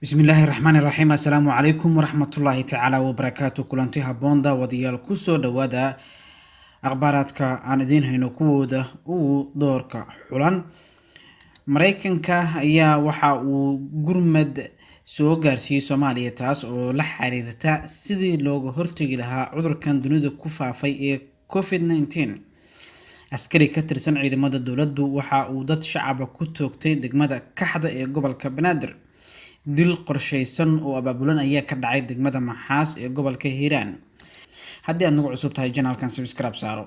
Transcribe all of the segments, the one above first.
Bismillaahi raxmaani raxiim. Assalaamu calaykum waraxmatullaahi tacaala wabarakaatu. Kulanti habboon, daawadayaal, kusoo dhowaada akhbaaraadka aan idiin hayno kuwooda ugu doorka xulan. Mareykanka ayaa waxa uu gurmad soo gaarsiiyey Soomaaliya, taas oo la xiriirta sidii looga hortegi lahaa cudurkan dunida ku faafay ee COVID-19. Askari ka tirsan ciidamada dowladdu waxa uu dad shacaba ku toogtay degmada Kaxda ee gobolka Banaadir. Dil qorsheysan oo abaabulan ayaa ka dhacay degmada Maxaas ee gobolka Hiiraan. Haddii aad nagu cusub tahay channelkan, subscribe saaro.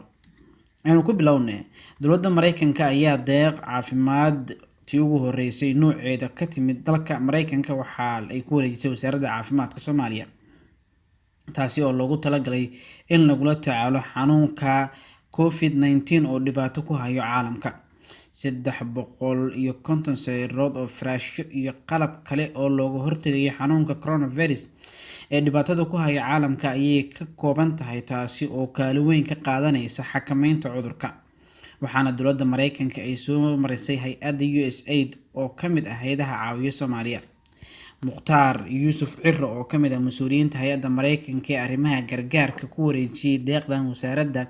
Aynu ku bilowne, dowladda Mareykanka ayaa deeq caafimaad tii ugu horeysay nooceeda ka timid dalka Mareykanka waxa ay ku wareejisay Wasaaradda Caafimaadka Soomaaliya, taasi oo loogu talagalay in lagula tacaalo xanuunka COVID-19 oo dhibaato ku hayo caalamka. 350 sariirood oo firaashyo iyo qalab kale oo looga hortagayo xanuunka coronavirus ee dhibaatada ku haya caalamka ayay ka kooban tahay, taasi oo kaalin weyn ka qaadaneysa xakameynta cudurka. Waxaana dowladda Mareykanka ay soo marisay hay-adda USAID oo ka mid ah hay-adaha caawiya Soomaaliya. Mukhtaar Yuusuf Ciro, oo kamid ah mas-uuliyiinta hay-adda Mareykanka ee arrimaha gargaarka ku wareejiyey deeqdan Wasaaradda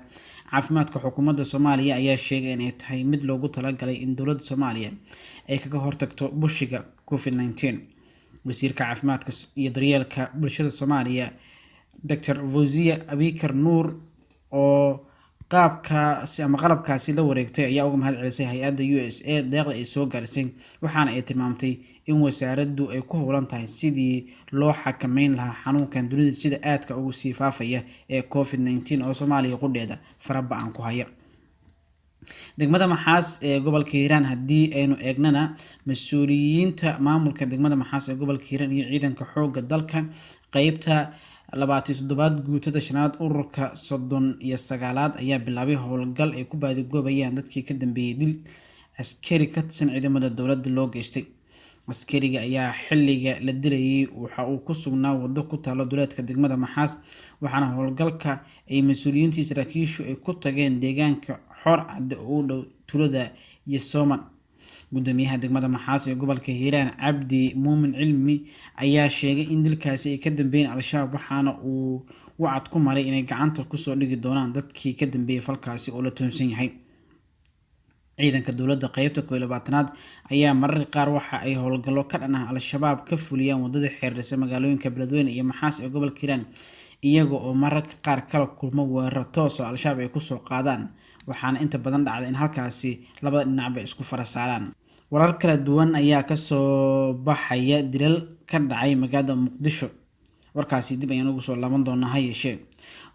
Caafimaadka xukuumadda Soomaaliya, ayaa sheegay inay tahay mid loogu talagalay in dowladda Soomaaliya ay kaga hortagto bushiga COVID-19. Wasiirka Caafimaadka iyo Daryeelka Bulshada Soomaaliya, Dr Fawziya Abikar Nuur, oo qaabkaasi ama qalabkaasi la wareegtay, ayaa uga mahad celisay hay-adda USA deeqda ay soo gaarisay, waxaana ay tilmaamtay in wasaaraddu ay ku howlan tahay sidii loo xakameyn lahaa xanuunkan dunida sida aadka ugu sii faafaya ee COVID-19 oo Soomaaliya qudheeda faraba-an ku haya. Degmada Maxaas ee gobolka Hiiraan haddii aynu eegnana, mas-uuliyiinta maamulka degmada Maxaas ee gobolka Hiiraan iyo ciidanka xoogga dalka qeybta 27aad, guutada shanaad, ururka 39aad ayaa bilaabay howlgal ay ku baadigoobayaan dadkii ka dambeeyey dil askari ka tirsan ciidamada dowladda loo geystay. Askariga ayaa xilliga la dilayay waxa uu ku sugnaa wado ku taalo duleedka degmada Maxaas, waxaana howlgalka ay mas-uuliyiintii saraakiishu ay ku tageen deegaanka Xoor Cadde oo u dhow tuulada Yesoman. Gudoomiyaha degmada Maxaas ee gobolka Hiiraan, Cabdi Muumin Cilmi, ayaa sheegay in dilkaasi ay ka dambeeyeen Al-Shabaab, waxaana uu wacad ku maray inay gacanta kusoo dhigi doonaan dadkii ka dambeeyey falkaasi oo la tuhunsan yahay. Ciidanka dowladda qeybta 21aad ayaa mararka qaar waxa ay howlgallo ka dhan ah Al-Shabaab ka fuliyaan wadada xiriirisa magaalooyinka Beledweyne iyo Maxaas ee gobolka Hiiraan, iyaga oo mararka qaar kala kulmo weeraro toos oo Al-Shabaab ay kusoo qaadaan, waxaana inta badan dhacda in halkaasi labada dhinacba isku fara saaraan. Warar kala duwan ayaa kasoo baxaya dilal ka dhacay magaalada Muqdisho. Warkaasi dib ayaan ugu soo laaban doonaa. Ha yeeshee,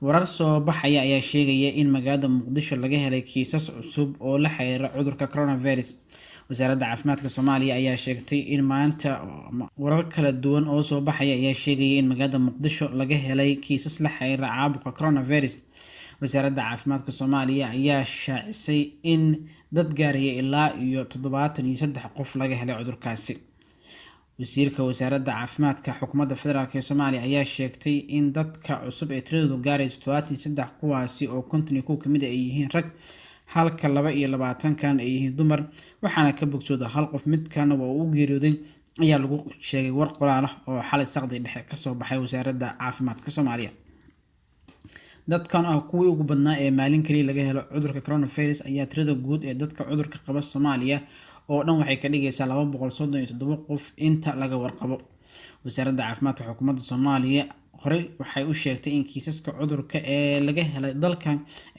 warar soo baxaya ayaa sheegaya in magaalada Muqdisho laga helay kiisas cusub oo la xiriira cudurka coronavirus. Wasaaradda Caafimaadka Soomaaliya ayaa sheegtay in maanta warar kala duwan oo soo baxaya ayaa sheegaya in magaalada Muqdisho laga helay kiisas la xiriira caabuqa coronavirus. Wasaaradda Caafimaadka Soomaaliya ayaa shaacisay in dad gaaraya ilaa iyo 73 qof laga helay cudurkaasi. Wasiirka Wasaaradda Caafimaadka xukuumadda federaalk ee Soomaaliya ayaa sheegtay in dadka cusub ee tiradoodu gaarayso 73, kuwaasi oo 51 kamid ay yihiin rag, halka 22 kan ay yihiin dumar, waxaana ka bogsooda hal qof, midkana waa uu u geeriyooday, ayaa lagu sheegay war qoraal ah oo xalay saqdi dhexe kasoo baxay Wasaaradda Caafimaadka Soomaaliya. Dadkan ah kuwii ugu badnaa ee maalin kaliya laga helo cudurka coronavirus ayaa tirada guud ee dadka cudurka qaba Soomaaliya oo dhan waxay ka dhigaysaa 237 qof inta laga warqabo. Wasaaradda Caafimaadka xukuumadda Soomaaliya horey waxay u sheegtay in kiisaska cudurka ee laga helay dalka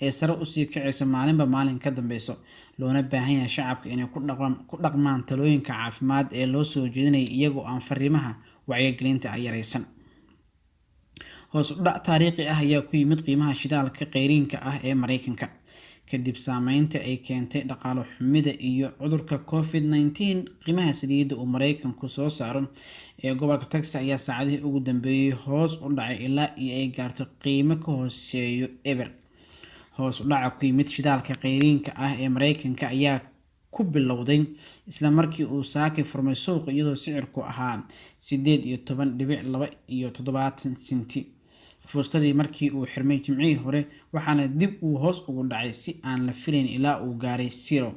ay sare usii kacayso maalinba maalin ka dambeyso, loona baahan yahay shacabka inay ku dhaqmaan talooyinka caafimaad ee loo soo jeedinaya, iyagoo aan fariimaha wacyigelinta ay yareysan. Hoos u dhac taariikhi ah ayaa ku yimid qiimaha shidaalka qeyriinka ah ee Mareykanka kadib saameynta ay keentay dhaqaalo xumida iyo cudurka COVID-19. Qiimaha saliidda uu Mareykanku soo saaro ee gobolka Texas ayaa saacadihii ugu dambeeyey hoos u dhacay ilaa iyo ay gaarto qiimo ka hooseeyo eber. Hoos u dhaca ku yimid shidaalka qeyriinka ah ee Mareykanka ayaa ku bilowday isla markii uu saakay furmay suuqa, iyadoo sicirku ahaa 18.72 senti fuustadii markii uu xirmay Jimcihii hore, waxaana dib uu hoos ugu dhacay si aan la filayn ilaa uu gaaray zero.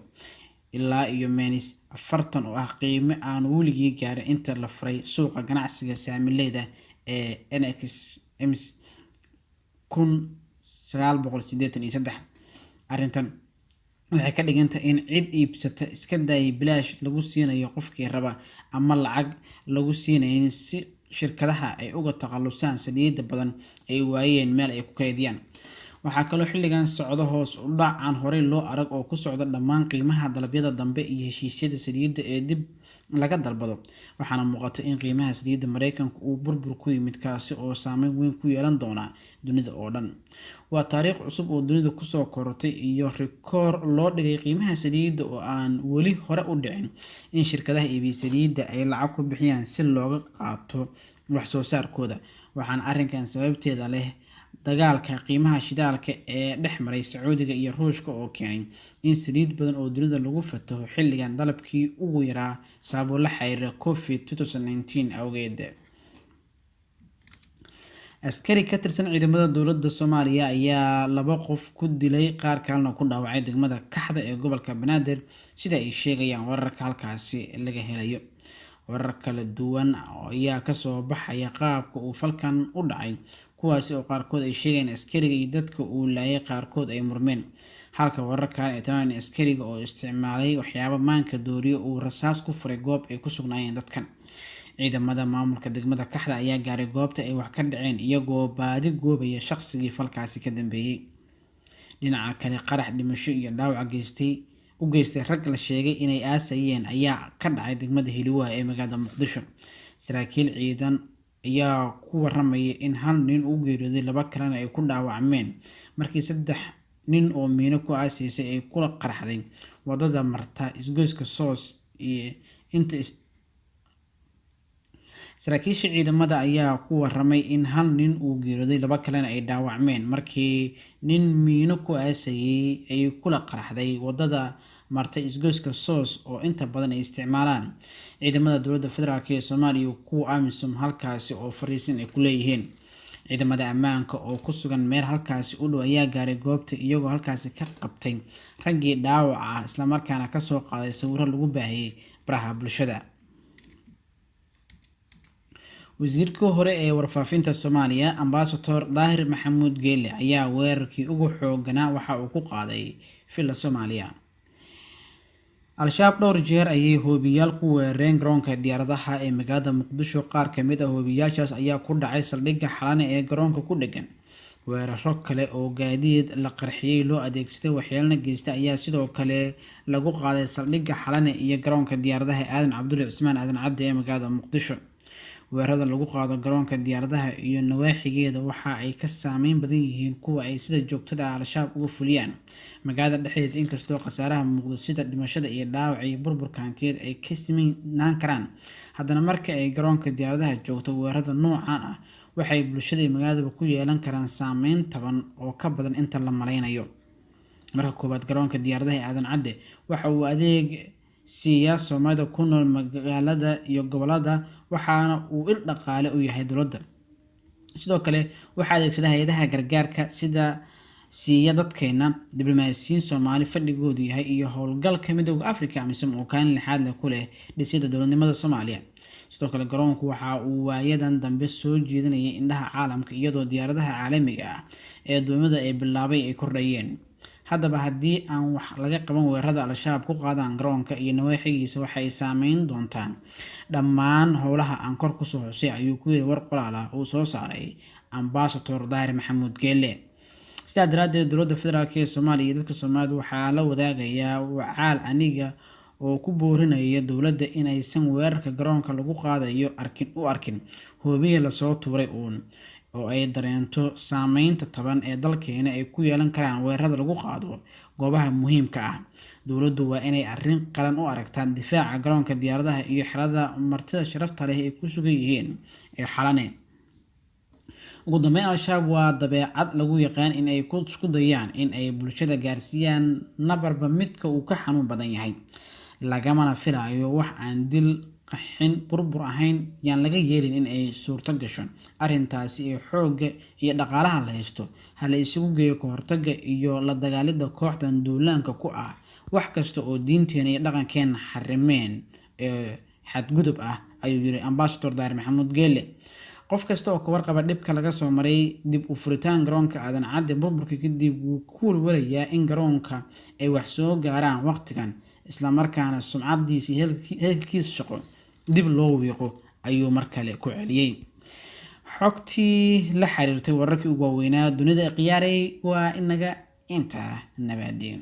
ilaa iyo -40 oo ah qiime aan weligii gaarin inta la furay suuqa ganacsiga saamileyda ee NXMS 1983. Arrintan waxay ka dhigan tahay in cid iibsata iska daayay bilaash lagu siinayo qofkii raba ama lacag lagu siinayn si shirkadaha ay uga takhalusaan saliidda badan ay waayeen meel ay ku kaydiyaan. Waxaa kaloo xilligan socda hoos u dhac aan horey loo arag oo ku socda dhammaan qiimaha dalabyada dambe iyo heshiisyada saliidda ee dib laga dalbado, waxaana muuqata in qiimaha saliidda Mareykanka uu burbur ku yimid, kaasi oo saameyn weyn ku yeelan doona dunida oo dhan. Waa taariikh cusub oo dunida kusoo korortay iyo rikoor loo dhigay qiimaha saliidda oo aan weli hore u dhicin in shirkadaha iibiya saliidda ay lacag ku bixiyaan si looga qaato wax soo saarkooda. Waxaana arrinkan sababteeda leh dagaalka qiimaha shidaalka ee dhex maray Sacuudiga iyo Ruushka oo keenay in saliid badan oo dunida lagu fataho xilligan dalabkii ugu yaraa sababo la xiriira COVID-19 awgeed. Askari ka tirsan ciidamada dowladda Soomaaliya ayaa 2 qof ku dilay qaar kalena ku dhaawacay degmada Kaxda ee gobolka Banaadir, sida ay sheegayaan wararka halkaasi laga helayo. Warar kala duwan ayaa kasoo baxaya qaabka uu falkan u dhacay, kuwaasi oo qaarkood ay sheegayaan askariga iyo dadka uu laayay qaarkood ay murmeen, halka warar kale ay tilmaamayaan askariga oo isticmaalay waxyaabo maanka dooriyo uu rasaas ku furay goob ay ku sugnaayeen dadkan. Ciidamada maamulka degmada Kaxda ayaa gaaray goobta ay wax ka dhaceen iyagoo baadi goobaya shaqsigii falkaasi ka dambeeyay. Dhinaca kale, qarax dhimasho iyo dhaawac u geystay rag la sheegay inay aasayeen ayaa ka dhacay degmada Hiliwaa ee magaalada Muqdisho. Saraakiil ciidan ayaa ku warramaya in hal nin uu geeriyooday, 2 kalena ay ku dhaawacmeen markii 3 nin oo miino ku aasaysay ay kula qarxday wadada marta isgoyska Soos iyo inta. Saraakiisha ciidamada ayaa ku warramay in hal nin uu geeriyooday, 2 kalena ay dhaawacmeen markii nin miino ku aasayay ay kula qarxday wadada marta isgoyska Soos oo inta badan ay isticmaalaan ciidamada dowladda federaalk ee Soomaaliya iyo kuwa AMISOM, halkaasi oo fariisin ay ku leeyihiin. Ciidamada ammaanka oo ku sugan meel halkaasi u dhow ayaa gaaray goobta iyagoo halkaasi ka qabtay raggii dhaawaca ah, isla markaana ka soo qaaday sawirro lagu baahiyay baraha bulshada. Wasiirkii hore ee warfaafinta Soomaaliya Ambassador Daahir Maxamuud Geele ayaa weerarkii ugu xoogganaa waxa uu ku qaaday Villa Soomaaliya. Al-Shabaab dhowr jeer ayay hoobiyaal ku weerareen garoonka diyaaradaha ee magaalada Muqdisho. Qaar ka mid ah hoobiyaashaas ayaa ku dhacay saldhigga Xalane ee garoonka ku dhegan. Weeraro kale oo gaadiid la qarxiyay loo adeegsaday waxyeelana geystay ayaa sidoo kale lagu qaaday saldhigga Xalane iyo garoonka diyaaradaha Aadan Cabdulle Cusmaan Aadan Cadde ee magaalada Muqdisho. Weerarada lagu qaado garoonka diyaaradaha iyo nawaaxigeeda waxa ay ka saameyn badan yihiin kuwa ay sida joogtada ah Al-Shabaab uga fuliyaan magaalada dhexdeeda, inkastoo khasaaraha muuqda sida dhimashada iyo dhaawaca iyo burburka hantiyeed ay ka simanaan karaan. Haddana marka ay garoonka diyaaradaha joogto, weerarada noocan ah waxay bulshada iyo magaaladaba ku yeelan karaan saameyn taban oo ka badan inta la malaynayo. Marka koowaad, garoonka diyaaradaha ee Aadan Cadde waxa uu adeeg siiyaa Soomaalida ku nool magaalada iyo gobollada, waxaana uu il dhaqaale u yahay dowladda. Sidoo kale waxaa adeegsada hay'adaha gargaarka sida siiya dadkeena, diblomaasiyiin Soomaali fadhigoodu yahay iyo howlgalka Midowga Afrika AMISOM oo kaalin lixaad leh ku leh dhisidda dowladnimada Soomaaliya. Sidoo kale garoonku waxa uu waayadan dambe soo jeedinayay indhaha caalamka, iyadoo diyaaradaha caalamiga ah ee duumada ay bilaabay ay kordhayeen. Haddaba haddii aan wax laga qaban weerarada Al-Shabaab ku qaadaan garoonka iyo nawaaxigiisa, waxa ay saameyn doontaan dhammaan howlaha aan kor kusoo xusay, ayuu ku yiri war qoraal ah uu soo saaray Ambassador Daahir Maxamuud Geele. Sidaa daraaddeed, dowladda federaalk ee Soomaaliya iyo dadka Soomaaliyeed waxaa la wadaagayaa wacaal aniga oo ku boorinaya dowladda inaysan weerarka garoonka lagu qaadayo u arkin hoobiye lasoo tuuray uun, oo ay dareento saameynta taban ee dalkeena ay ku yeelan karaan weerarada lagu qaado goobaha muhiimka ah. Dowladdu waa inay arrin qaran u aragtaa difaaca garoonka diyaaradaha iyo xerada martida sharafta leh ay ku sugan yihiin ee Xalane. Ugu dambeyn, Al-Shabaab waa dabeecad lagu yaqaan in ay isku dayaan in ay bulshada gaarsiiyaan nabarba midka uu ka xanuun badan yahay, lagamana filayo wax aan dil, qaxin, burbur ahayn. Yaan laga yeelin in ay suurto gasho arrintaasi ee xoogga iyo dhaqaalaha la haysto ha la isugu geeyo ka hortagga iyo la dagaalidda kooxdan duulaanka ku ah wax kasta oo diinteena iyo dhaqankeena xarimeen ee xadgudub ah, ayuu yiri Ambassador Daahir Maxamuud Geele. Qof kasta oo ka warqaba dhibka laga soo maray dib u furitaan garoonka Aadan Cadde burburka kadib wuu ku walwalayaa in garoonka ay wax soo gaaraan waqtigan, islamarkaana sumcadiisa iyo heelkiisa shaqo dib loo wiiqo, ayuu mar kale ku celiyey. Xogtii la xiriirtay wararkii ugu waaweynaa dunida ee khiyaaray waa inaga intaa. Nabaadeen.